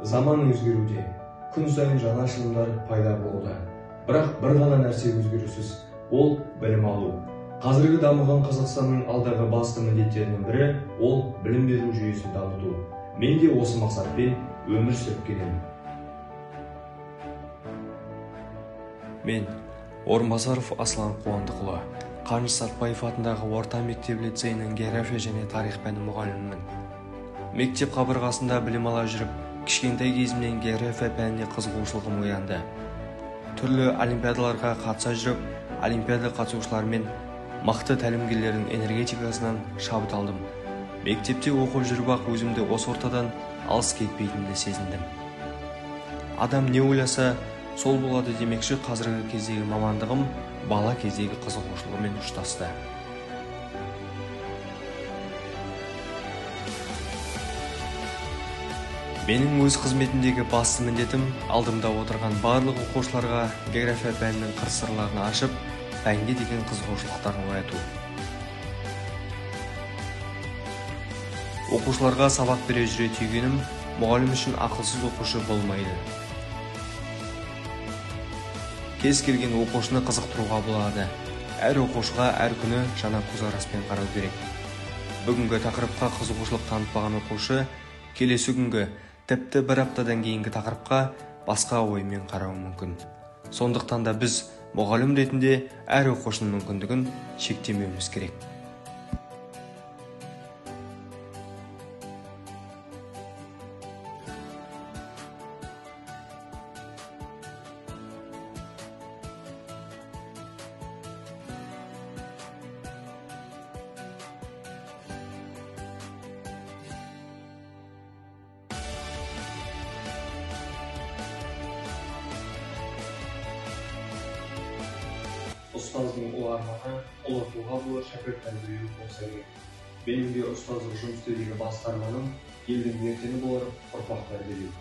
Заман өзгеруде, күн сайын жаңа ашылымдар пайда болуда. Бірақ бір ғана нәрсе өзгерусіз, ол білім алу. Қазіргі дамыған Қазақстанның алдағы басты міндеттерінің бірі ол білім беру жүйесін дамыту. Мен де осы мақсатпен өмір сүріп келемін. Мен Орынбасаров Аслан Қуандықұлы, Қаныш Сәтбаев атындағы орта мектеп лицейінің география және тарих пәні мұғалімімін. Мектеп қабырғасында білім ала жүріп, кішкентай кезімнен география пәніне қызығушылығым оянды. Түрлі олимпиадаларға қатыса жүріп, олимпиада қатысушыларымен мықты тәлімгерлердің энергетикасынан шабыт алдым. Мектепте оқып жүріп-ақ өзімді осы ортадан алыс кетпейтінімді сезіндім. Адам не ойласа, сол болады демекші, қазіргі кездегі мамандығым бала кездегі қызығушылығымен ұштасты. Менің өз қызметімдегі басты міндетім алдымда отырған барлық оқушыларға география пәнінің қыр-сырларын ашып, пәнге деген қызығушылықтарын ояту. Оқушыларға сабақ бере жүре түйгенім, мұғалім үшін ақылсыз оқушы болмайды. Кез келген оқушыны қызықтыруға болады. Әр оқушыға әр күні жаңа көзқараспен қарау керек. Бүгінгі тақырыпқа қызығушылық танытпаған оқушы келесі күнгі, тіпті бір аптадан кейінгі тақырыпқа басқа оймен қарауы мүмкін. Сондықтан да біз мұғалім ретінде әр оқушының мүмкіндігін шектемеуіміз керек. Ұстаздың ұлы арманы, ұлы тұлға болар шәкірт тәрбиелеу болса керек. Менің де ұстаздық жұмыс істеудегі басты арманым елдің ертеңі болар ұрпақ тәрбиелеу.